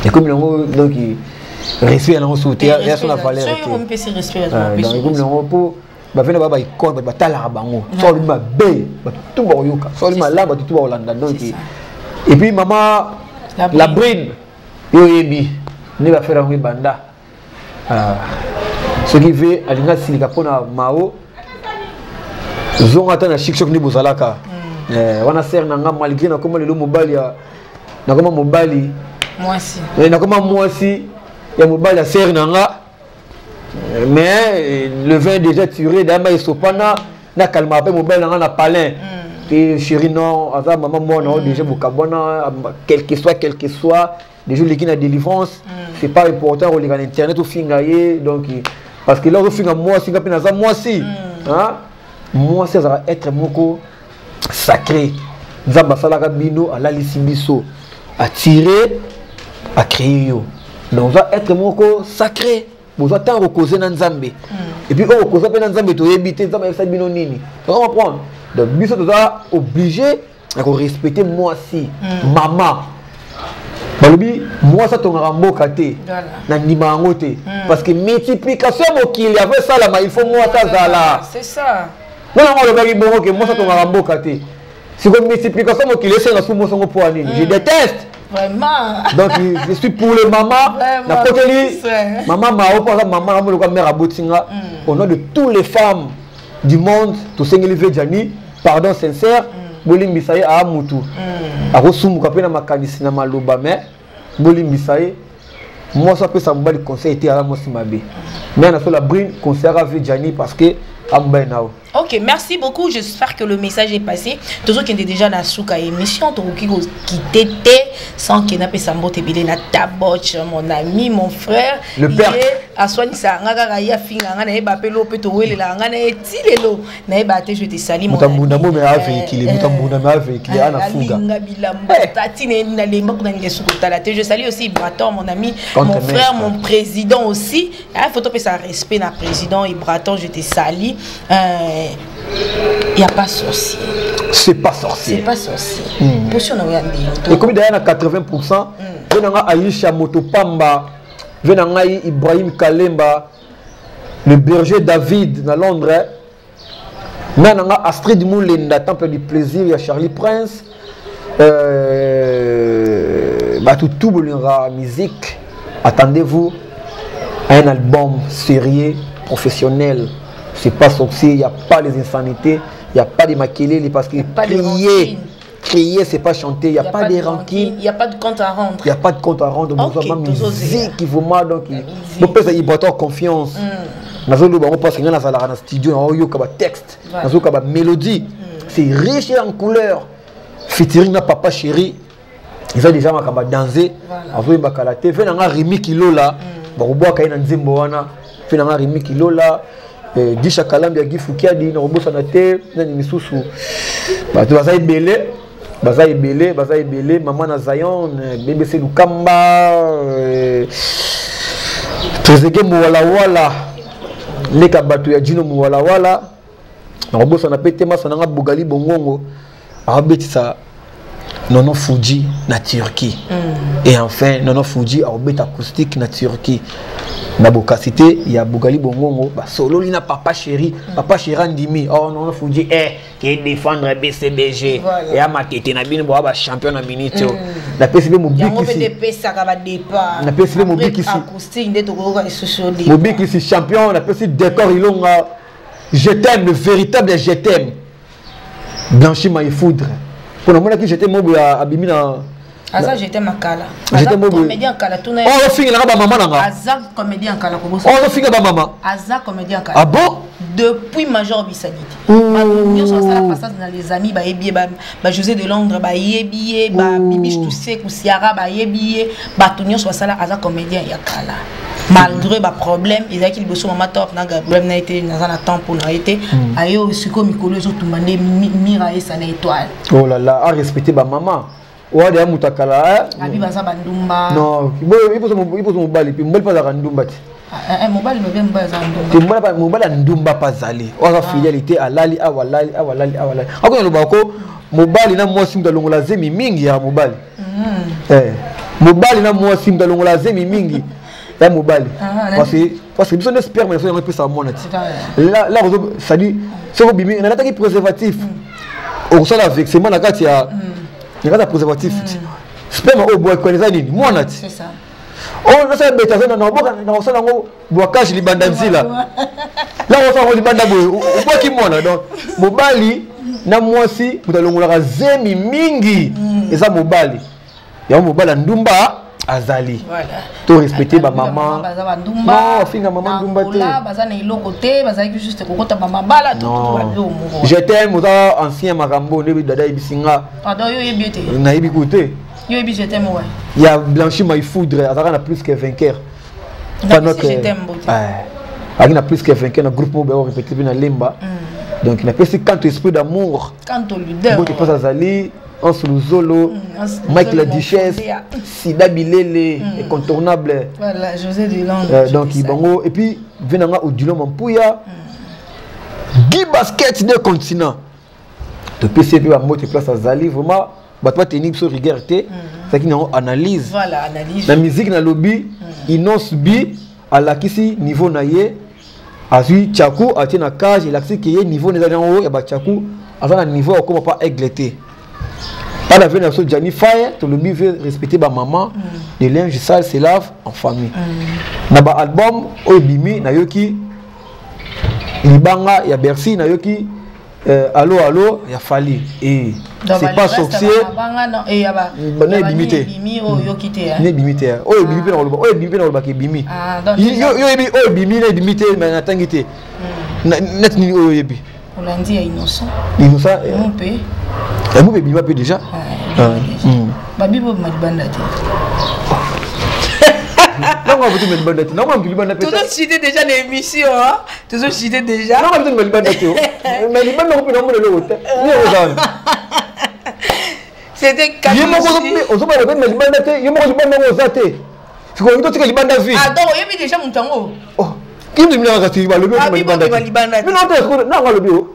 ekomi nango, donc respect yango su te, ya so na valeur te. Donc ekomi nango mpo bavena baa baicone, bato batalaka bango. So olobi mabe, bato tu bakoyoka. So olobi malamu, bato tu bakolanda. Donc et puis mama Labrine, yo oyebi nde bafere yango ebanda. Soki ve alingi asilika mpona mao, zonga ata na chic choc nde bozalaka wana. Sere na nga, malgré nakoma lelo mobali ya, nakoma mobali, nakoma mwasi ya mobali ya sere na nga, mais le vin déjà tiré dama esopana. Nakalmaka mpe mobali na nga na palin te. Chéri, non, aza mama mwana oyo déjà bokabwana. Quel que soit, quel que soit, déjà oleki na délivrance, c'est pas important koleka na internet ofinga ye. Donc parce que là ozofinga mwasi, nga mpe naza mwasi. Mwasi azalaka être moko sacré. Nzambe asalaka bino, alalisi biso, atire, acréé yo. Donc oza être moko sacré, bozwa ntango kokoze na Nzambe. Et puis oyo kokoza mpe na Nzambe, toyebi te Nzambe ayebisa bino nini. Oza comprendre? Donc biso toza obligé ya korespecte mwasi. Mama balobi mwasi atongaka mboka te, na ndima yango te, parce que multiplication ya mokili avo esalama, il faut mwasi azala. Mwana yango alobaki bongo ke mwasi atongaka mboka te. Siko multiplication mokili esenga su mwasi yango mpo ya nini? Je déteste. Vraiment. Donc je suis pour les mamans. Nakoteli mama Mao mpo aza mama na moloka, mare abotinga. Au nom de tous les femmes du monde, tosengeli ve Jani pardon sincère. Bolimbisa ye, aa mutu akosumbuka mpe na makanisi na maloba, mais bolimbisa ye. Mwasi apesa mobali conseil te, aza mwasi mabe. Mais na so la brine conseillera ve Jani parce que amobali na yo. Ok, merci beaucoup. J'espère que le message est passé. Toujours qui était déjà dans la émission, qui quitté sans qu'il n'ait pas mbote ebele na taboch, mon ami, mon frère. Le père. Aswanisa nga kaka ya finga nga na yeba pe lo pe to welela nga na ti lelo na yeba te. Je te salue, mon ami. Mutambunda mo me a véhiculé, mutambunda me a véhiculé ana fuga. Nga bilamba tati na na lemba kuna ngesu kotala te. Je salue aussi Braton, mon ami, mon frère, mon président aussi. Il faut topesa respect na président et Braton, je te salue. Il y a pas sorcier. C'est pas sorcier. C'est pas sorcier. Position na ya ndenge. Ekomi d'ailleurs na 80%. Ve na nga Aisha Motopamba, ve na ngai Ibrahim Kalemba, le berger David na Londres, na nga Astrid Moulenda, Temple du plaisir ya Charlie Prince, bato tout bolingaka musique, attendez-vous à un album sérieux, professionnel. C'est pas sorcier, il n'y a pas les insanités, il n'y a pas de makelele, parce que crier, crier, c'est pas chanter, il n'y a pas de rancune. Il n'y a pas de compte à rendre. Il n'y a pas de compte à rendre. Ok, musique, vraiment, donc, il faut avoir confiance. Nazoloba ngo parce que nga nazalaka na studio, naoyoka batexte, nazoyoka bamélodie, c'est riche en couleur. Featuring na Papa Chéri eza déjà makambo ya danse. Azoyemba kala te. Fe nanga Rimi Kilola, bakobwaka ye na nzembo wana. Fe nanga Rimi Kilola, Disha Kalambi ya Gifukiadi, nakobosana te. Nani misusu? Bato baza ebele, baza ebele, baza ebele. Mama na Zion, BBC Lukamba, Trezege Mowalawala, leka bato ya Jino Mowalawala, nakobosana mpe te. Masa nanga Bogali Bongongo akobetisa Nono Fuji na Turquie. Et enfin Nono Fuji akobeta acoustique na Turquie na bokasi te ya Bogali Bongongo. Basololi na Papa Chéri. Papa Chéri andimi. Oh, Nono Fuji, eh, ke défendre BCBG ya Matete na bino, boa bachampion na minute oyo. Napesi mpe mobikisi, napesi mpe mobikisi, mobikisi champion. Napesi Décor Ilonga, je t'aime, le véritable je t'aime, Blanchi Maïfoudre, mpo namonaki je t'aime mobo abimi na Aza je t'aime akala. Je t'aime mobo. Comédien kala tuna. Oh, ofingelaka bamama na nga. Aza comédien kala kobosa. Oh, ofinga bamama. Aza comédien kala. Ah bon? Depuis Major Bisadite, bato nyonso basala passage na Les Amis bayebi ye, ba José de Londres bayebi ye, ba Bibiche Tuse Kusiara bayebi ye, bato nyonso basala. Aza comédien ya kala, malgré baproblème ezalaki liboso. Mama Top na problème na ye te, naza na temps mpo na ye te. Aye sikoyo mikolo ezotumba nde mira esa na étoile. Oh là là, a respecté bamama oyo deya moto akala. Abi baza bandumba. Non, iposo mobali mpe mobali mpe azalaka ndumba te. Mobali lobi mobali aza ndumba. Te, mobali ya ndumba mpe azali oyo aza fidèle te, alali awa, alali awa, alali awa, alali. Akona lobaka ko mobali na mwasi, moto alongola zemi mingi ya mobali. Mobali na mwasi, moto alongola zemi mingi ya mobali, parce que biso nde sperme na biso yango epesaka mwana ti la. C'est-à-dire soki obimi nalataki préservatif, okosala vexement na kati ya préservatif ti sperme oyo bwaki wana eza nini? Mwana ti. Oyo nasala beta aza na kosala yango bwakage libanda, nzila la kosala yango libanda boye, obwaki mwana. Donc mobali na mwasi, moto alongolaka zemi mingi eza mobali. Yango mobali ya ndumba azali. To respecte bamama. Non, finga mama ndumba te. Baza na eloko te, bazalaki juste kokota bamabala. Je t'aime oza ancien makambo nde dada yebisi nga. Pardon, yo oyebi te? Nayebi ku te. Yo oyebi Je t'aime, ouais. Ya Blanchi Maïfoudre, azalaka na Plus que Vainqueur. Pendant que Je t'aime. Azalaki na Plus que Vainqueur na groupe moko bayo répété mpe na Lemba. Donc napesi Kanto Esprit d'Amour. Kanto leader. Mbote mpasi azali Anse Luzolo, Mike la Duchesse, Sida Bilele, incontournable. Voilà, José de Londres. Donc, bango, et puis, venanga Odilon Mampuya, Guy Basket de continent. Topesi mpe bambote place azali. Vraiment, bato bateni biso rigueur te, ezalaki nango analyse. Voilà, analyse. Na musique nalobi Innoss'B alakisi niveau na ye, azwi Tchaku atie na cage, elakisi ke ye niveau na ezali yango ya batchaku, aza na niveau ya kokóma pa Aigle te. Pas la na biso Gianni Fire, tolobi veut respecter bamama, le linge sale se lave en famille. Na baalbum oyo ebimi, nayoki Libanga ya Bercy, nayoki Allo Allo ya Fally et c'est pas sorcier. Na ebimi te, na ebimi te. Oyo ebimi mpe na koloba, oyo ebimi mpe na kolobaka ebimi. Yo oyebi oyo ebimi na ebimi te, mais natangi te neti nini oyo oyebi. Olandi ya Innocent? Innocent. Mpe. Yango mpe ebima mpe déjà. Babibi obima libanda te. Nango abutu me libanda te, nango abutu libanda mpe. Tozocite déjà na émission, tozocite déjà. Nango abutu me libanda te, mais libanda ngo mpe namona eloko te, nini oza wana. C'était ye moko ozobala mpe me libanda te, ye moko libanda ngo oza te, sikoyo totika libanda vie. Ah, donc oyebi déjà moto yango. Kimbi minaka kasi balobi okoma libanda te, bino te, nango alobi o.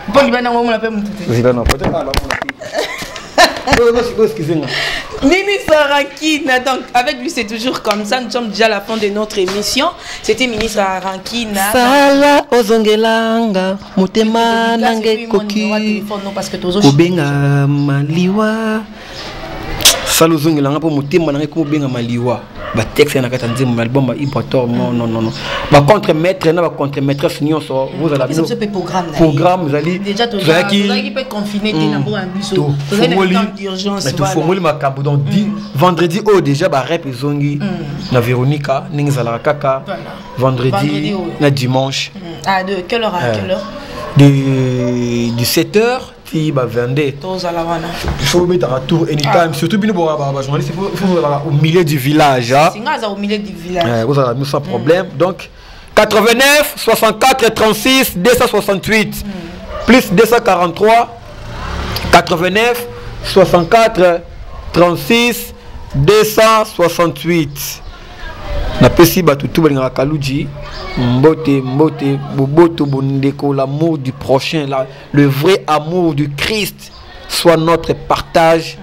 Mpo libanda ngo omona mpe motu te. Zila na peut-être ala mona te. Excusez-moi. Ministre Rankine, donc avec lui c'est toujours comme ça, nous sommes déjà à la fin de notre émission. C'était ministre Rankine. Sala ozongelanga motema nanga ekoki kobenga maliwa. Sala ozongelanga mpo motema nanga ekomi obenga maliwa. Batexte na kati ya nzembo album ya Ibrator. Non, non, non, non, bacontre maître na bacontre maîtresse nyonso bozala. Programme ezali. Tozalaki tofongoli makambo. Donc vendredi oyo déjà barep ezongi na Véronica ndenge ezalaka kaka vendredi na dimanche. De quelle heure à quelle heure? De 7 heures ti ba 22. Tozala wana. Il faut mettre tour anytime, surtout bino ba journaliste, il faut ozala au milieu du village. Singa aza au milieu du village. Ozala nous sans problème. Donc 89 64 36 268, plus 243 89 64 36 268. Napesi bato tu balingaka Kaluji mbote, mbote boboto bondeko. L'amour du prochain, le vrai amour du Christ soit notre partage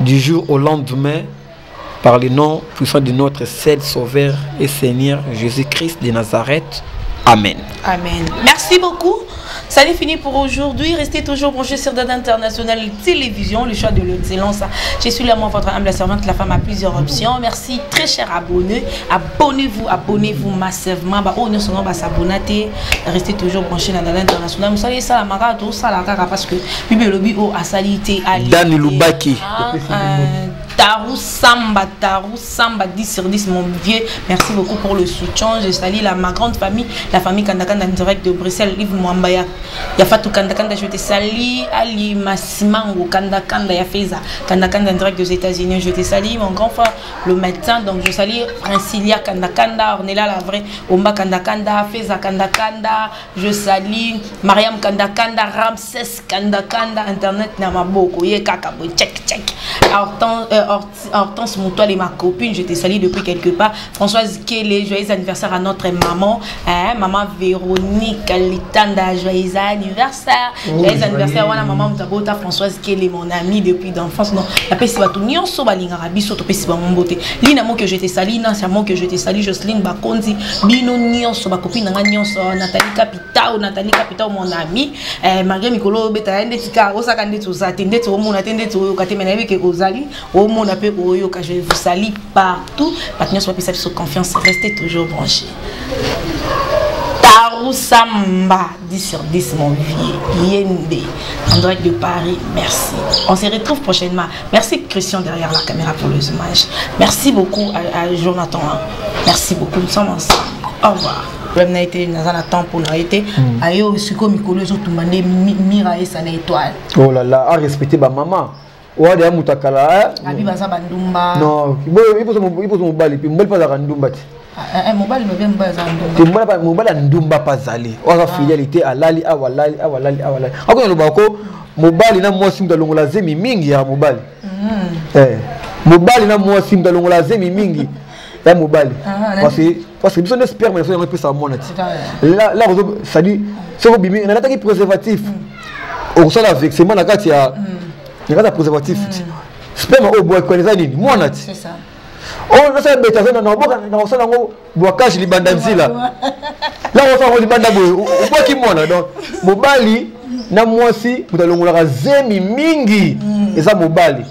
du jour au lendemain, par le nom puissant de notre seul Sauveur et Seigneur Jésus-Christ de Nazareth. Amen. Amen. Merci beaucoup. Ça est fini pour aujourd'hui. Restez toujours branchés sur Dada International Télévision, le choix de l'excellence. Je suis là, moi, votre humble servante, la femme à plusieurs options. Merci, très chers abonnés. Abonnez-vous, abonnez-vous massivement. Bah, oh, nous sommes s'abonner. Restez toujours branchés dans Dada International. Vous savez, ça, la mara, tout ça, la parce que Bibi Lobi, oh, asalité, Ali. Dan Lubaki. Ah, Tarou Samba, Tarou Samba, 10 sur 10, mon vieux. Merci beaucoup pour le soutien. Je salue ma grande famille, la famille Kandakanda en direct de Bruxelles, Yves Mwambaya. Yafatou Kandakanda, je te salue. Ali Massimango, Kandakanda, Yafeza, Kandakanda en direct des États-Unis, je te salue. Mon grand frère, le médecin, donc je salue Princilia Kandakanda, Ornella la vraie, Omba Kandakanda, Feza Kandakanda, je salue Mariam Kandakanda, Ramsès Kandakanda, Internet Namaboko, Ye Kaka, check, check. Hortense Moutoile et ma copine, je te salue depuis quelque part. Françoise Kélé, joyeux anniversaire à notre maman, hein, maman Véronique Litanda, joyeux anniversaire. Oh, joyeux anniversaire, wana joyeux. maman Moutabota, Françoise Kélé, mon amie depuis d'enfance. Non, la pesi bato nyonso balingaka biso topesi bango mbote. Lina mo que je te salue, Nancy mo que je te salue, Jocelyne Bakonzi, bino nyonso, ba copine nanga nyonso, Nathalie Capitao, Nathalie Capitao mon amie, malgré mikolo beta ndeti ka osaka ndeti ozate, ndeti omona te, ndeti oyoka te, mais nayebi ke ozali, omona pe oyoka, je vous salue partout. Bato nyonso bapesa biso confiance, restez toujours branchés. Tarou Samba, 10 sur 10, mon vieux. Yende, en direct de Paris, merci. On se retrouve prochainement. Merci Christian derrière la caméra pour le zoomage. Merci beaucoup à Jonathan. Hein. Merci beaucoup, nous sommes ensemble. Au revoir. Problème n'a été dans un temps pour n'a été. Ayo, siko mikolo ezotumba nde mira esa na étoile. Oh là là, à respecter ma maman. Oya deya moto akala. Abi baza bandumba. Non, iposo mobali mpe mobali mpe azalaka ndumba te. Mobali lobi mobali aza ndumba. Te, mobali ya ndumba mpe azali oyo aza fidèle te, alali awa, alali awa, alali awa, alali akona. Lobaka ko mobali na mwasi, moto alongola zemi mingi ya mobali. Mobali na mwasi, moto alongola zemi mingi ya mobali, parce que biso nde sperme na biso yango epesaka mwana ti là, c'est-à-dire soki obimi nalataki préservatif, okosala vexement na kati ya préservatif ti sperme oyo bwaki wana eza nini? Mwana ti. C'est ça. Oyo nasala beta na naboka na kosala yango bwakage libanda nzila la kosala yango libanda boye, obwaki mwana. Donc mobali na mwasi, moto alongolaka zemi mingi eza mobali.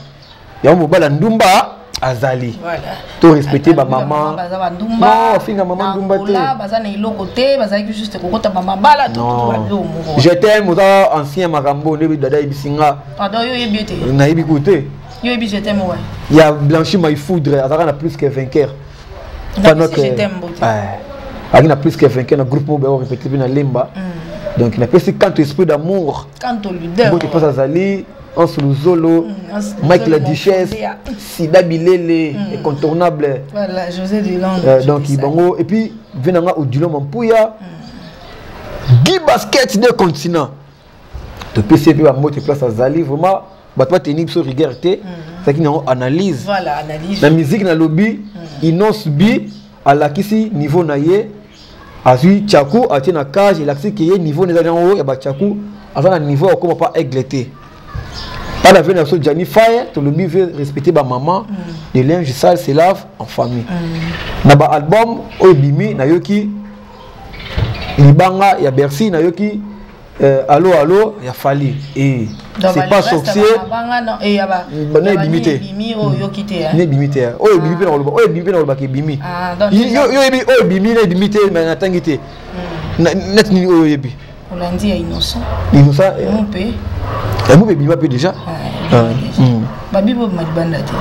Yango mobali ya ndumba azali. Voilà. To respecte bamama. Baza bandumba. Non, finga mama ndumba te. Angola, baza na eloko te, bazalaki juste kokota bamabala to Non. babi moko. Je t'aime oza ancien makambo nde dada yebisi nga. Pardon, yo oyebi te? Nayebi ku te. Yo oyebi je t'aime, ouais. Ya Blanchi Maïfoudre azalaka na Plus que Vainqueur. Napesi Je t'aime mbote. Azalaki na Plus que Vainqueur na groupe moko bayo répété mpe na Lemba. Donc napesi Kanto Esprit d'Amour Quant au leader. mbote mpasi azali Anse Luzolo, Anse Mike la Luzolo, Duchesse, Mofondea. Sida Bilele, incontournable. Voilà, José de Londres. Donc bango et puis venanga Odilon Mampuya, Guy Basket de continent, topesi ye mpe bambote place azali. Vraiment bato bateni biso rigueur te, ezalaki nango analyse. Voilà, analyse. Na musique nalobi Innoss'B alakisi niveau na ye, azwi tchaku atie na cage, elakisi ke ye niveau na ezali yango ya batchaku, aza na niveau ya kokóma pa aigle te. Pas la vie na biso Gianni Fire, tolobi veut respecter bamama, le linge sale se lave en famille. Na baalbum oyo ebimi, nayoki Libanga ya Bercy, nayoki Allo Allo ya Fally et c'est pas sorcier. Na ebimi te. Te. Ne ebimi te. Oyo ebimi mpe na koloba, oyo ebimi mpe na kolobaka ebimi. Yo oyebi oyo ebimi na ebimi te, mais natangi te neti nini oyo oyebi. Olandi ya Innocent. Innocent. Mpe. Yango mpe ebima mpe déjà. Babi bobima libanda te.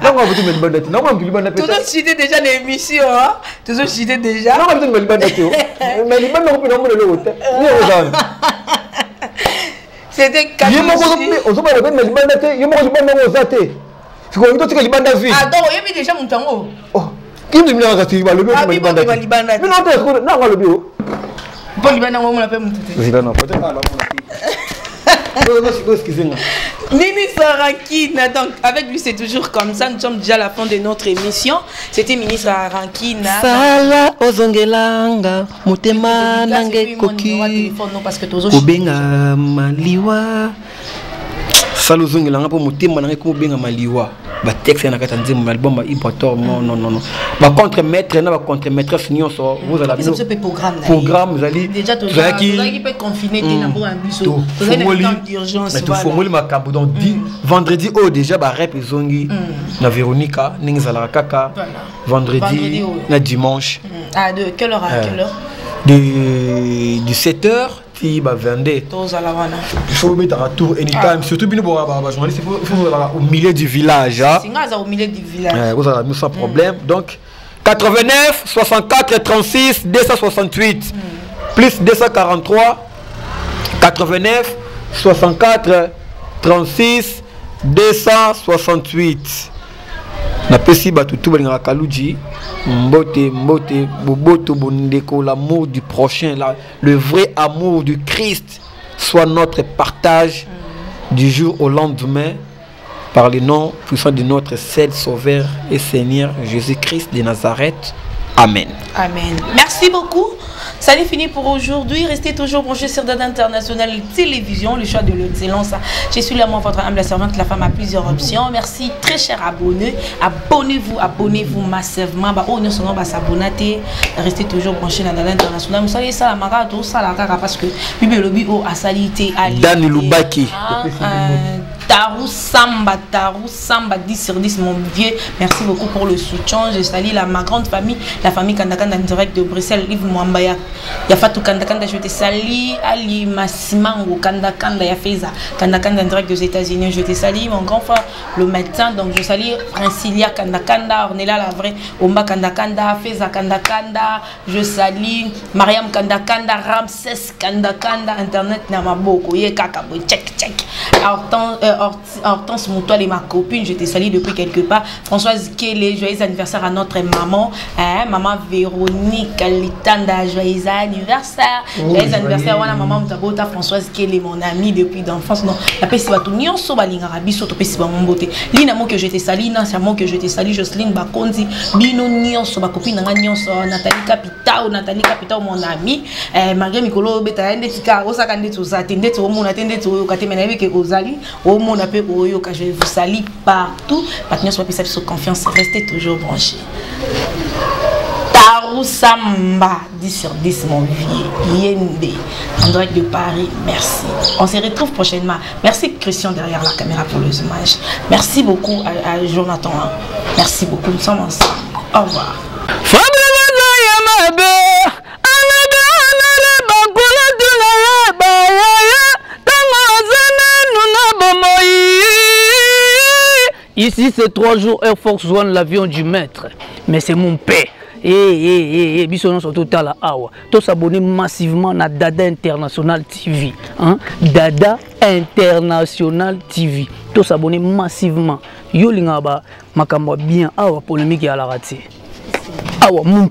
Nango abutu me libanda te, nango abutu libanda mpe. Tozocite déjà l'émission, hein? Tozocite déjà. Nango abutu me libanda te, mais libanda ngo mpe namona eloko te, nini oza wana. C'était Ye moko ozobala mpe me libanda te, ye moko libanda ngo oza te, sikoyo totika libanda vie. Ah, donc oyebi déjà moto yango. Kindu minaka kasi balobi Ah, libanda bobima libanda te. te, bino te, nango alobi o. Mpo libanda yango omona mpe moto te. Zila na peut-être ah bamona te, excusez nga. Nini Sarankina, donc avec lui c'est toujours comme ça, nous sommes déjà à la fin de notre émission. C'était ministre Rankina. Sala ozongelanga motema nanga ekoki kobenga maliwa, sala ozongelanga mpo motema nanga ekomi obengama liwa. Batexte na kati ya nzembo album ya Ibrator. Non, non, non, non, bacontre maître na bacontre maîtresse nyonso bozala. Programme ezali. Tozalaki confiné te na mboka na biso, tozali na temps d'urgence. Tofongoli makambo. Donc vendredi oyo déjà barep ezongi na Véronica ndenge ezalaka kaka vendredi na dimanche. Ah, de quelle heure à quelle heure? De 7 heures ti ba 22. Tozala wana. Il faut mettre tour anytime, surtout bino ba journaliste, il faut ozala au milieu du village, hein. Singa aza au milieu du village. Ozala nous sans problème. Donc 89 64 36 268, plus 243 89 64 36 268. Napesi bato tu balingaka Kaluji mbote, mbote boboto bondeko. L'amour du prochain, le vrai amour du Christ soit notre partage du jour au lendemain. Par le nom puissant de notre seul Sauveur et Seigneur Jésus-Christ de Nazareth. Amen. Amen. Merci beaucoup. Ça est fini pour aujourd'hui. Restez toujours branchés sur Dada International Télévision, le choix de l'excellence. Je suis là, moi, votre humble servante, la femme à plusieurs options. Merci, très chers abonnés. Abonnez-vous, abonnez-vous massivement. Bah, oh, nous sommes bah, s'abonner. Restez toujours branchés dans Dada International. Vous savez, ça, la mara, tout ça, la cara, parce que Bibi Lobi, oh, asalité, Ali. Dan Lubaki. Ah, Tarou Samba, Tarou Samba, 10 sur 10, mon vieux. Merci beaucoup pour le soutien. Je salue la, ma grande famille, la famille Kandakanda en direct de Bruxelles, Yves Mwambaya. Yafatou Kandakanda, je te salue. Ali Massimango, Kandakanda, Yafeza. Kandakanda en direct des États-Unis, je te salue. Mon grand frère, le médecin, donc je salue Princilia Kandakanda, Ornella la vraie, Omba Kandakanda, Feza Kandakanda, je salue Mariam Kandakanda, Ramsès Kandakanda, Internet Namaboko, Ye Kaka, check, check. Hortense, Hortense Moutoile et ma copine, je te salue depuis quelque part. Françoise Kélé, joyeux anniversaire à notre maman, hein, maman Véronique Litanda, joyeux anniversaire. Oh, joyeux anniversaire, wana maman Moutabota, Françoise Kélé, mon amie depuis d'enfance. Non, la pesi bato nyonso balingaka biso to pesi bango mbote. Lina mo que je te salue, Nancy mo que je te salue, Jocelyne Bakonzi, bino nyonso ba copine nga nyonso, Nathalie Capitao, Nathalie Capitao mon amie, eh, malgré mikolo beta ndeti ka osaka ndeti ozate, ndeti omona te ndeti oyoka te, mais nayebi ke ozali, omona pe oyoka, je vous salue partout. Bato nyonso bapesa biso confiance, restez toujours branchés. Tarou Samba, 10 sur 10, mon vieux. Yende, en direct de Paris, merci. On se retrouve prochainement. Merci Christian derrière la caméra pour le zoomage. Merci beaucoup à Jonathan. Merci beaucoup, nous sommes ensemble. Au revoir. Ici, c'est 3 jours Air Force One, l'avion du maître. Mais c'est mon père. Eh, eh, eh, eh, biso nyonso totala awa. Tosabonner massivement na Dada International TV. Hein? Dada International TV. Tosabonner massivement. Yo linga ba makambo bien awa polémique ya la rate. Awa mon